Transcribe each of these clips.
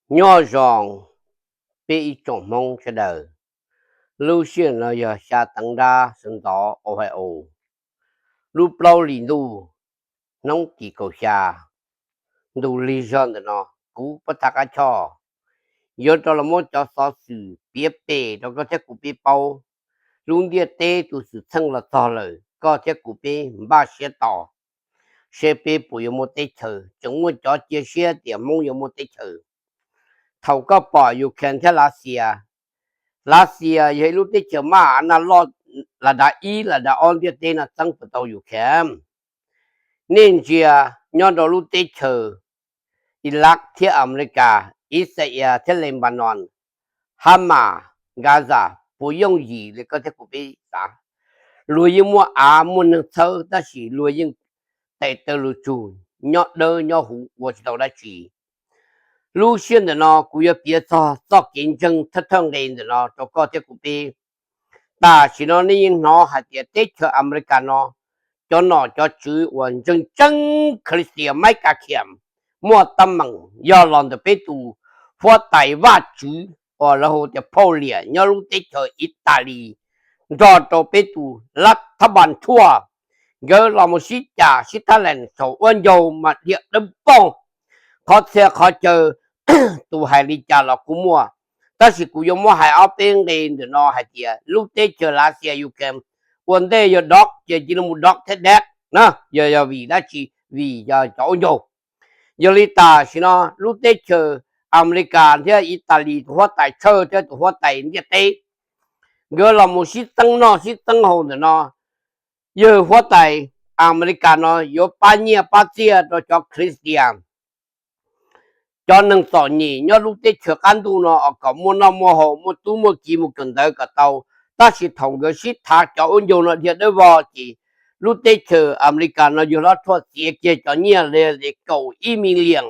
Nyob zoo peb ib tsoom Hmoob sawv daws. Lub sij hawm no yog xya teev dab sawv ntxov Ohio, lub plaub hlis ntuj, hnub tim kaum xya, ntu lig zog ntawm no, kuv Pov Thaj Qab Choj yuav rov los muab cov xov xwm piav pem rau koj thiab kuv peb paub. Lub ntiaj teb tus xwm txheej los txog lawm, koj thiab kuv peb npaj siab tos seb peb puas yuav muaj teb chaws. Tseem muaj cov cia siab tias Hmoob yuav muaj teb chaws. Thaum koj pom Ukraine thiab Lav Xias, Lav Xias yog ib lub teb chaws maj av naj loj, las dav ib las dav ob ntiaj teb no txeeb puas tau Ukraine. Nej ntsia nyob rau lub teb chaws Iraq thiab Amelikas, Israel thiab Lebanon, Hamas, Gaza puas yooj yim li koj thiab kuv peb xav? Luag yeej muaj av muaj neeg txhawb tab sis luag yeej tes taw lus tsug, nyob dawb nyob huv ua tsis tau dab tsi. Lub sij hawm ntawm no kuv yuav piav txog txoj kev ntseeg thawj thawj nqe ntawm no rau koj thiab kuv peb. Tam sim no nej yeej hnov hais tias teb chaws Amelikas no cov nom cov tswv uas ntseeg tseeb Khristian Maib Kas Khiam muaj teeb meem yog los ntawm peb tus huab tais Vajtswv uas lawv hu tias Phauj Liam nyob lub teb chaws Italis nrog rau peb tus Lav Thab Npas Thuaj, nkawd los mus sib cam sib thab lees saum ub ncaug mas dhia dawb paug. Qhov txhia qhov chaw tus hais li cas los kuj muaj, tab sis kuv yuav muab hais ob peb nqe ntawm no hais tias lub teb chaws Lav Xias Ukraine ua ntej yog dog ces cia li mus dog thiab dab na, yog yog vim dab tsi? Vim yog cov ub ncaug. Yog li tam sim no lub teb chaws Amelikas thiab Italis tus huab tais tshawj thiab tus huab tais ntiaj teb, nkawd los mus sib txeeb noj sib txeeb haus ntawm no. Yawg huab tais Amelikas no yuav pab nyiaj pab txiaj rau cov Khristian, cov neeg txom nyem nyob lub teb chaws qab ntuj no kom muaj noj muaj haus, muaj tub muaj ki mus kawm ntawv kom tau. Tab sis thaum nkawd sib thav cov ub ncaug no dhia dawb vog ces lub teb chaws Amelikas no yawg hlob Thuaj txiav kiag cov nyiaj li kaum ib million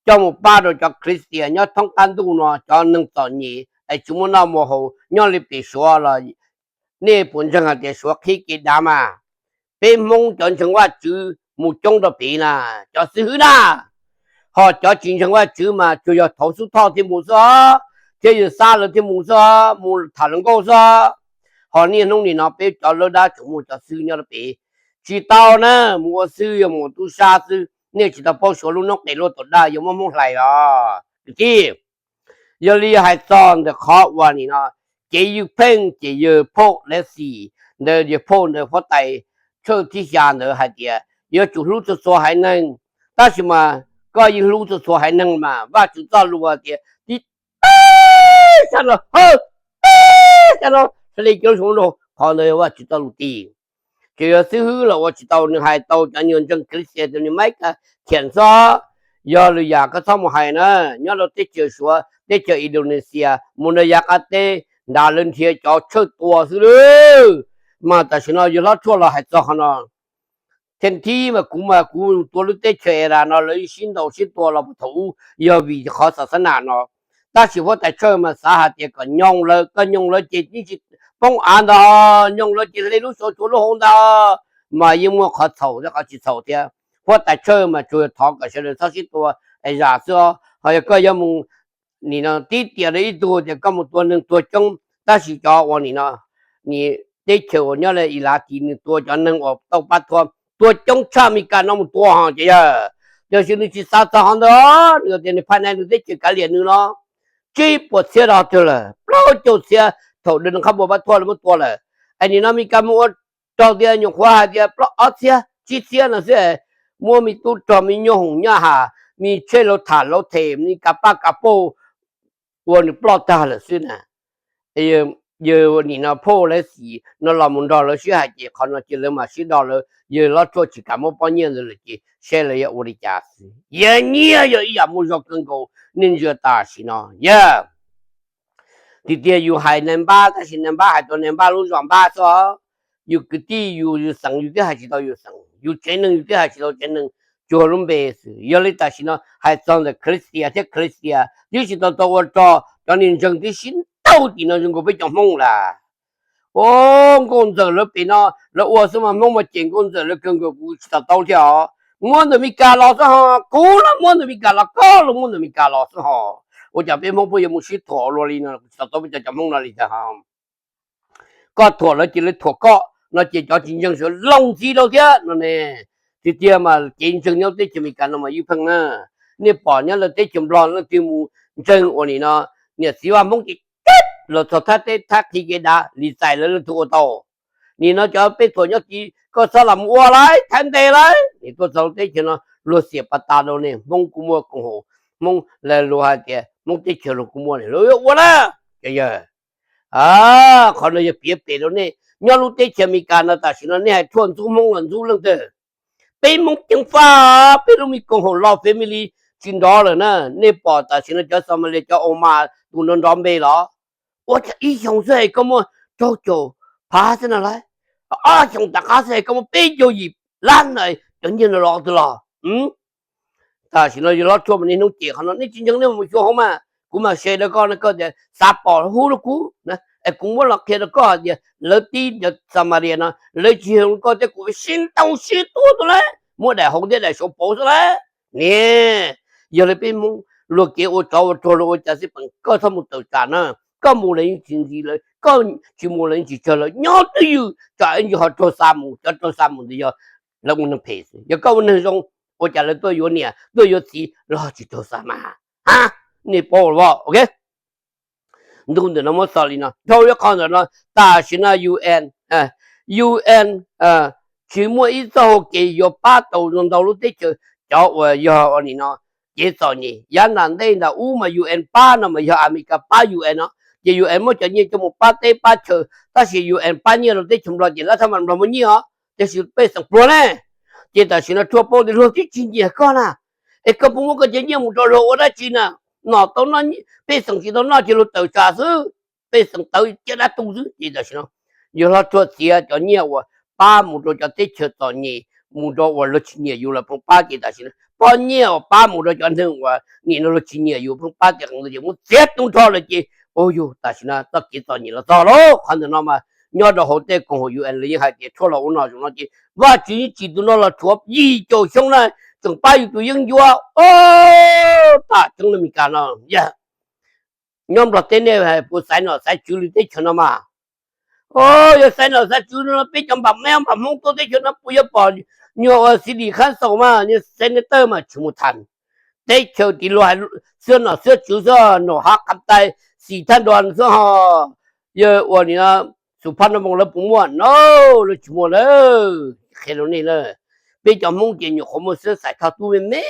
coj mus pab rau cov Khristian nyob thoob qab ntuj no, cov neeg txom nyem es tsis muaj noj muaj haus nyob li pem Suav los nej puas ntseeg hais tias Suav qhib kev dav mas? Peb Hmoob cov ntseeg Vajtswv mus coob rau pem na, cov xib hwb na, ho cov tsis ntseeg Vajtswv mas tsuas yog thauv xub thoj thiaj mus xwb, thiab yawg Xab lawv thiaj mus xwb, mus tham hluas nkauj xwb. Ho niaj hnub nim no peb cov lawb dab tseem muaj cov xib hwb nyob rau pem. Tsis tau na, mus ua xib hwb yog mus ua tub sab xwb, nej tsis tau paub Suav lub noob qes luaj tus daj yuav muab Hmoob hlais os kwv tij. Yog li hais txog ntawm qhov uas nim no kev ywj pheej ces yawg Phauj Lav Xis ntawd, yawg Phauj ntawd huab tais tshawj thib xya ntawd hais tias yuav tsum hlub txhua txhua haiv neeg. Tab sis mas koj yeej hlub txhua txhua haiv neeg mas Vajtswv txoj lus tias tib teb sab no, teb sab no, sab li cov lus, qhov ntawd yog Vajtswv txoj lus tiag. Tseem yog xib hwb los ua tsis tau, nws hais tau cov nyuag ntseeg Khristian tus nws Maib Kas Khiam xwb. Yog lwm yam koj txhob mus hais na, nyob rau teb chaws Suav, teb chaws Indonesia, mus rau yav qab teb nrad lawv nrhiav cov tshawj tua xwb lawm. Mas tam sim no yawg hlob Thuaj los hais txog qhov no. Theej thib mas kuv mas kuv tua lub teb chaws Iran no lawv sib ntaus sib tua los puag thaum ub yog vim qhov xam xab nam no. Tab sis huab tais tshawj mas xav hais tias kom nyooj lawv, koj nyooj lawv ces yeej tsis poob av ntag, nyooj lawv ces hle lub suav tshuav lub hauv ntag, mas yeej muaj qhov txhaum thiab qhov tsis txhaum thiab. Huab tais tshawj mas tsuas thov kom sawv daws txhob sib tua zam xwb os. Ho yog koj yuav mus nim no tib tiam rau ib tug tias koj mus tua neeg tuag coob, tab sis cov uas nim no teb chaws uas nyob li Ilas Tis nws tua cov neeg uas tau pab thuam tua coob tshaj Mes Kas no mus tua ho ces yog, tiam sis nws tsis xav txog qhov ntawd, nws tias nws phaj nais nws teb chaws kav liam nws no tsib puas txhiab rog twg lawm, plaub caug txhiab thaum dawm nws qhab npua pab thuam lawv muab tua lawm. Es nim no Mes Kas mus ua rog tias nyuam qhuav hais tias plaub ob txhiab tsib txhiab no xwb, muab me tub rog me nyuj hoom nyab has, me tsheb laus tham laus them, me kav paj kav pauj ua nws ploj tag lawm xwb na. Yawg nim no Phauj Lav Xis no los mus nrog lawv sib hais ces qhov no ces lawv mam sib do lawm, yawg hlob Thuaj tsis kam muab pob nyiaj ntawd lawm ces saib lawv yuav ua li cas xwb. Yog nyiaj yog ib yam muaj zog kawg nkaus, nej ntsia tam sim no yog tiag tiag yus hais nais npab tab sis nais npab hais rau nais npab lub zos npab xwb os. Yus kwv tij yus, yus xeem yus twb hais tsis tau yus xeem, yus tsev neeg yus twb hais tsis tau tsev neeg, tsuas lub npe xwb. Yog li tam sim no hais txog ntawm Khristia thiab Khristia twb tsis tau tau ua rog, cov niag ntseeg twb sib ntaus tim no zoo nkaus peb cov Hmoob lawm. Ua nkauj ntxawm lawv pem no lawv ua xwb mas Hmoob mas cem nkauj ntxawm lawv kawg nkaus, kuv tsis to taub thiab os. Muab ntawm Mes Kas los xwb ho, kuv los muab ntawm Mes Kas los, koj los muab ntawm Mes Kas los xwb ho. Ua cas peb Hmoob pheej yuav mus sib thuam ua luaj li no, kuv tsis to taub peb cov Hmoob no li ntag. Koj thuam lawv ces lawv thuam koj no ces cov tsis ntseeg sawv loog ntxiv rau thiab no ne. Tiag tiag mas kev ntseeg nyob teb chaws Amelikas no mas ywj pheej na. Nej pom nyob lawv teb chaws Nplog leej twg mus ntseeg ua nim no niam txiv vaj Hmoob ces kab los txog thab teb thab qhi kev dav li txais lawv leej twg ua tau. Nim no cov peb thuam nyob tid koj txhob los mus ua lawm, thaiv ntes lawm. Nim tuaj txog lub teb chaws no luag xiam pas tas rau nej Hmoob kuj muaj koom haum Hmoob, luag hais tias Hmoob teb chaws luag kuj muaj, luag yuav ua na. Cov yawg, qhov no yog piav pem rau nej nyob lub teb chaws Amelikas no tam sim no nej hais tshuaj ntxub Hmoob los ntxub leej twg? Peb Hmoob ceev faj, peb lub me koom haum los family tsis nrov lawm na. Nej pom tam sim no cov Somalia cov Omas tus nrov nrov npe los, ua cas ib xyoos xwb es koj muaj rau caum phav xwb na lauj, ob xyoos tom qab xwb es koj muaj peb caug yim lab na, cov nyiaj no los twg los? Tam sim no yog hlob tshuaj mas niaj hnub cem qhov no, nej tsis ntseeg nej mus xyuas hauv mas, kuv mam share rau koj no, koj tias xav pom hu rau kuv, es kuv muab los qhia rau koj hais tias lawv tib cov Somalia no lawv tsis yog koj thiab kuv sib ntaus sib tua tuaj lawm, muab daim hauv thiab daim saud pauv xwb lawm. Niam, yog li peb Hmoob luag kev ua tsov ua rog luag ua cas xij peem, koj txhob mus tawm tsam na. Koj mus los yeej tsis ntxiv lawv, koj tsis mus los yeej tsis tsawg lawv, nyob twj ywm tsam ib ntsis ho raug xa mus, cov raug xa mus ntawd yog lawv ua neeg phem xwb. Yog koj ua neeg zoo, ua cas lawv tuaj yuav niam tuaj yuav txiv los tsis raug xa mas? Ha, nej paub los? Ok, ntu ntawm no muab xaus li no, dhau ib qho ntawm no, tam sim no UN, UN tsis muaj ib txoj hau kev yuav pab tau zoo ntau lub teb chaws cov uas yog ua nim no kev txom nyem. Yav nram ntej nram ub mas UN pab no mas yog Amelikas pab UN no, ces UN muab cov nyiaj coj mus pab teb pab chaw, tab sis UN pab nyiaj rau teb chaws Nplog ces lab thaj mas Nplog muaj nyiaj os, tiam sis pej xeem pluag ne. Ces tam sim no tshuaj paub tias luag twb tsis nyiam koj na, es koj puas muab koj cov nyiaj mus rau luag ua dab tsi na? Nom tau noj, pej xeem tsis tau noj ces luag tawm tsam xwb, pej xeem tawv ciaj dab tu xwb. Ces tam sim no yog hlob tshuaj txiav cov nyiaj uas pab mus rau cov teb chaws txom nyem, mus rau uas luag tsis nyiam yus lawm pheej pab. Ces tam sim no poj nyiaj uas pab mus rau cov neeg uas nim no luag tsis nyiam yus pheej pab, ces qee ntawd ces muab txiav tu nrho lawm ces, ua yus tam sim no txoj kev txom nyem los txog lauj. Qhov ntawm no mas nyob rau hauv tej koom haum UN lawv yeej hais tias tshuaj los ua no zoo no ces Vajtswv yeej tsim tus no los tshuav yim caum xyoo na, tseem pab yus tus yeeb ncuab. Tam tseeb li Meskas no, yog nyob Nplog teb nej puas xaiv nom xaiv tswv li teb chaws no mas? Yog xaiv nom xaiv tswv no peb cov npam meb npam Hmoob tuaj teb chaws no puas yuav pom nyuag ua xi li khab xaus mas, nyuag senator mas tsis mus tham. Teb chaws tiv luag hais xwb nom xwb tswv xwb, nom hav qhav tais xim thaj nrua xwb ho. Yog ua nim no xus phaj noj moo lawv puas muaj no? Lawv tsis muaj lawm. Qhia rau nej na, peb cov Hmoob ces nyuam qhuav muaj xwb xaiv thoj tub me me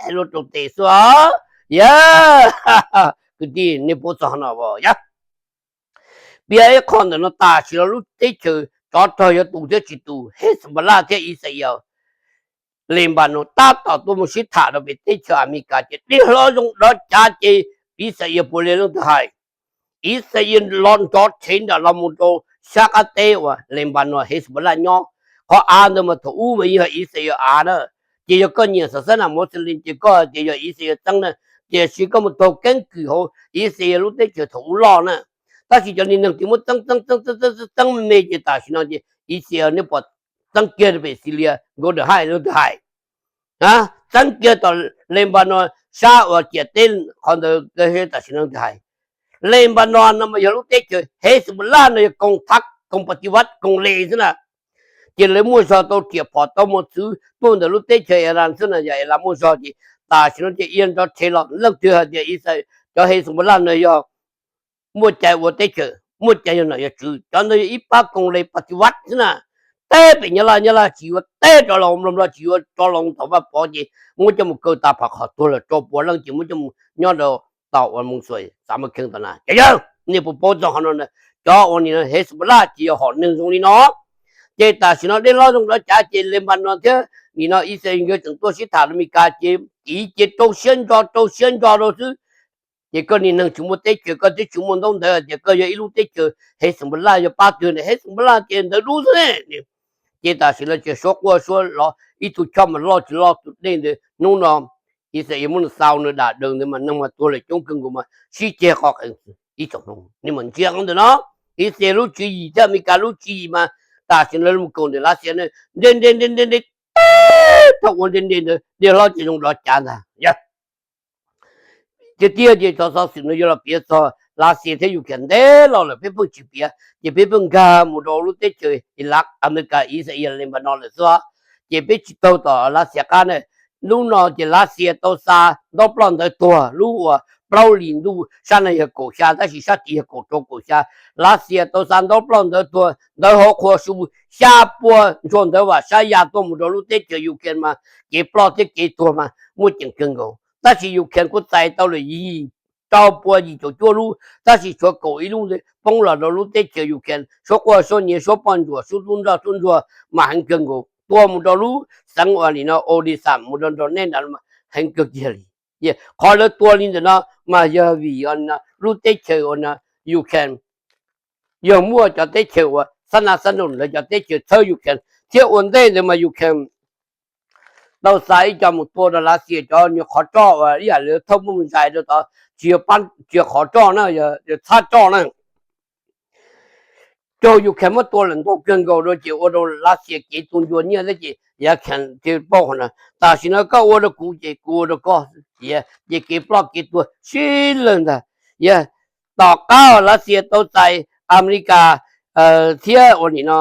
hais luag rau tes xwb os. Yog kwv tij, nej paub txog no as yog? Piav ib qho ntawm no, tam sim no lub teb chaws tsov rog yuav tu thiab tsis tu, Hezbollah thiab Israel, Lebanon tab tom tuaj mus sib tham rau pem teb chaws Amelikas ces dej hlob zoo dov cav ces Israel puas li leej twg hais? Israel los nrov rhev nram los mus rau sab qab teb uas Lebanon Hezbollah nyob. Qhov av ntawd mas thaum ub mas yeej yog Israel av na. Ces yog koj nyiam xam xab nas Muslim ces koj hais tias yog Israel txeeb na. Tiam sis koj mus taug keeb kwm hauv Israel lub teb chaws thaum ub loj na. Tab sis cov niag neeg tsis muab txeeb txeeb txeeb txeeb txeeb me me ces tam sim no ces Israel nej pom txeeb kiag rau pem Syria, Golden Heights leej twg hais? Txeeb kiag tom Lebanon sab uas ciam teb qhov ntawd, tam sim no leej twg hais? Lebanon no mas yog lub teb chaws, Hezbollah no yog koom thab koom pas tiv vaj koom le xwb na. Ces lawv muaj zog tau riam phom tau mus txwv tuaj ntawm lub teb chaws Iran xwb na, yog Iran muaj zog ces tam sim no ces Iran nrov rhev los leej twg hais tias cov Hezbollah no yog muaj cai ua teb chaws, muaj cai yog nom yog tswv? Cov ntawd yog ib pab koom le pas tiv vaj xwb na. Teb pem Nyab Laj, Nyab Laj tsis yuav, teb rov los Nplog, Nplog tsis yuav, rov los tom Vaj Pov ces muab coj mus kaw tas pham qhov tuag lawm rau puav leej ces muab coj mus nyob rau tom uas Moos Xuas xav muaj kheej tom na. Cov yawg, nej puas paub txog qhov no? Cov uas nim no Hezbollah ces yog hom neeg zoo li no. Ces tam sim no dej hlob zoo dov cav ces Lebanon thiab nim no Israel nkawd tseem tuaj sib tham rau Meskas ces tiv ces rau siab ntso rau siab ntso rau xwb. Ces koj niag neeg tsis muaj teb chaws, koj twb tsis muaj ntaub ntawv tias koj yog ib lub teb chaws Hezbollah yuav pab twg ne, Hezbollah ces ntawv dub xwb ne. Ces tam sim no ces suab quaj suab los ib tug choj mas loj tsis loj tus dej ntawd hnub no Israel muab nws xau nws dam daws ntawd mas neeg mas tuag lawm coob kawg nkaus mas sib ceg qo qees ib tsoom hmoob. Nej mam ntsia qhov ntawm no, Israel lub tswv yim thiab Amelikas lub tswv yim mas tam sim no lawv mus koom ntawm Lav Xias ne, nre nre nre nre nre, thaum ua nre nre ntawd dej hlob ces zoo dov cav ntag. Yog Tiag tiag ces txog xov xwm no yuav los piav txog Lav Xias thiab Ukraine ntev los lawm, peb pheej tsis piav ces peb pheej nkag mus rau lub teb chaws Iraq, Amelikas, Israel, Lebanon lawm xwb. Ces peb tsis taug tom Lav Xias qab na. Lub no ces Lav Xias tau xa ntaub ploj ntawv tuag lub uas plaub hlis ntuj, sab no yog kaum xya tab sis sab tid yog kaum rau kaum xya. Lav Xias tau xa ntaub ploj ntawv tuag, ntawv hauv qhua su, xya pua ntsuag ntawv vam sab ya tuaj mus rau lub teb chaws Ukraine mas kev ploj thiab kev tuag mas muaj ceem kawg nkaus. Tab sis Ukraine kuj txais tau lawm yim rau pua yim caum cuaj lub, tab sis tshuav kaum ib lub ntawd poob los rau lub teb chaws Ukraine, suab quaj suab nyiav, suab poj ntsuam, suab tub nroj tub ntsuag mas heev kawg nkaus, tuag mus rau lub xeev uas nim no Odesa mus rau nram nej na mas heev kawg kiag li. Qhov lawv tua li ntawm no mas yog vim lub teb chaws uas Ukraine yog muaj cov teb chaws uas xab na xab nraum ntawd cov teb chaws txhawb Ukraine, thiab ua ntej ntawd mas Ukraine tau xa ib co mus tua rau Lav Xias cov nyuag qhov roj uas ib yam li thauj nplooj zais rau tod, tsis yog qhov roj na, yog txhab roj na. Raug Ukraine muab tua lawm ntau kawg nkaus rau ces ua rau Lav Xias kev tu ncua nyiaj thiab ces yav khees thiaj paub qhov no. Tam sim no koj ua rau kuv ces kuv ua rau koj, ces kev ploj kev tuag sib lawg ntag. Yog tom qab Lav Xias tau txais Amelikas thiab ua nim no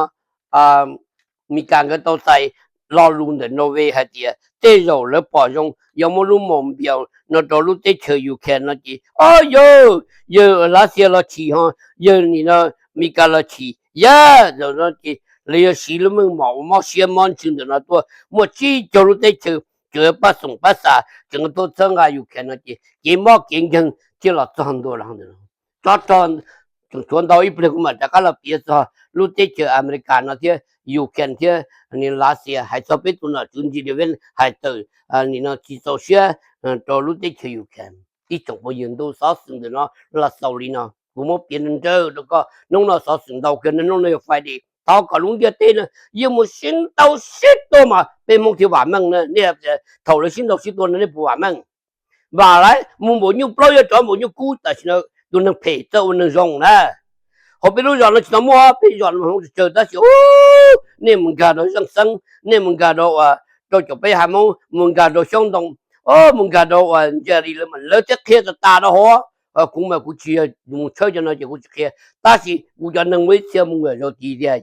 Amelikas nkawd tau txais lo lus ntawm Norway hais tias tej zaum lawv pom zoo yuav muab lub mos npias no rau lub teb chaws Ukraine no ces o yawg, yawg Lav Xias los chim ho, yawg nim no Amelikas los chim, yog zaum no ces lawv yuav siv lub meej mom uas mob siab mob ntsws ntawm no tuaj muaj tsib caug lub teb chaws tseem pab xoom pab xa, tseem tuaj txhawb nqa Ukraine no ces kev mob kev nkeeg thiaj los txog ntua los ntawm no. Tsob rog tseem tshuav ntau ib pliag kuv mam rov qab los piav txog lub teb chaws Amelikas no thiab Ukraine thiab Lav Xias hais txog peb tus nom tswv Zelensky hais tawm nim no tsis txaus siab rau lub teb chaws Ukraine. Ib tsoom phooj ywg, ntu xov xwm ntawm no los xaus li no, kuv muab piav nrawm nrawm rau koj. Hnub no xov xwm ntau kawg, hnub no yog Friday, thov kom lub ntiaj teb no yeej mus sib ntaus sib tua mas peb Hmoob thiaj vam meej na. Nej tias thaum lawv sib ntaus sib tua no nej puas vam meej? Vam lauj, mus npaum nyuj plaub yuav rov npaum nyuj kub, tam sim no tus neeg phem txawj ua neeg zoo na. Hauv peb lub zos no tsis tau muaj, peb zos no Hmoob tsawg tsawg tab sis nej mus nkag rau Zaj Xeeb, nej mus nkag rau uas rau caum peb hav Hmoob, mus nkag rau Xyoob Ntoo, mus nkag rau uas Ntsa Lis lawv mas lawv thiaj qhia tas tas rau hauv. Kuv mas kuv tsis yog mus tshawb cov no ces kuv tsis qhia, tab sis kuv cov neeg muaj ib txhia mus nkag rau tid tiag.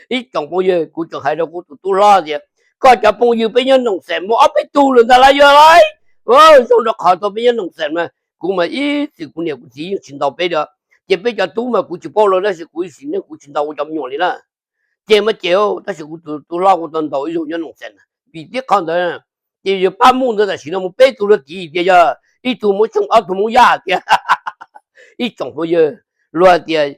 Ib tsoom phooj ywg, kuv tseem hais rau kuv tus tub hlob tias koj cov phooj ywg peb nyob Noom Xeem muaj ob peb tug lawm ntag lauj yog lauj. Zoo rau qhov tau peb nyob Noom Xeem mas kuv mas ib txwm kuv niam kuv txiv yeej tsis ntaus peb li, ces peb cov tub mas kuv tsis paub lawm tab sis kuv ib sim neej kuv tsis ntaus ua cov me nyuam li na. Ces mas ces tab sis kuv tus tub hlob kuv tau ntaus ib zaug nyob Noom Xeem, vim tib qho ntawd ces yawg Paj Muj ntawd tam sim no mus peb tug rau tid tias yog ib tug Hmoob Xyooj ob tug Hmoob Yaj tias. Ib tsoom phooj ywg, luag hais tias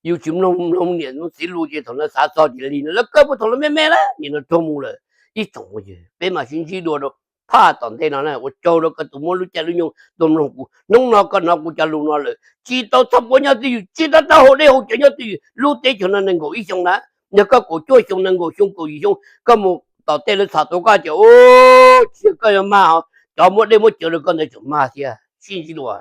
yus tsis mloog mloog niam mloog txiv lus ces thaum no xav txog ces li no lawv kawg puag thaum lawv me me lawm nim no raug mus lawm. Ib tsoom phooj ywg, peb mam sib ntsib dua rau phaj tom ntej no na. Ua tsaug rau koj tus muab lub caij lub nyoog tuaj mloog kuv. Hnub no koj hnov kuv cov lus no lawm tsis tau txhob quav nyob twj ywm, tsis tau tau haus dej haus cawv nyob twj ywm. Lub teb chaws no nees nkaum ib xyoo na, yog koj kaum cuaj xyoo, nees nkaum xyoo, kaum yim xyoo koj mus tom tej lawv txhom tau koj ces tsis yog koj yuav mag, cov muab dej muab cawv rau koj ntawd tseem mag thiab. Sib ntsib dua.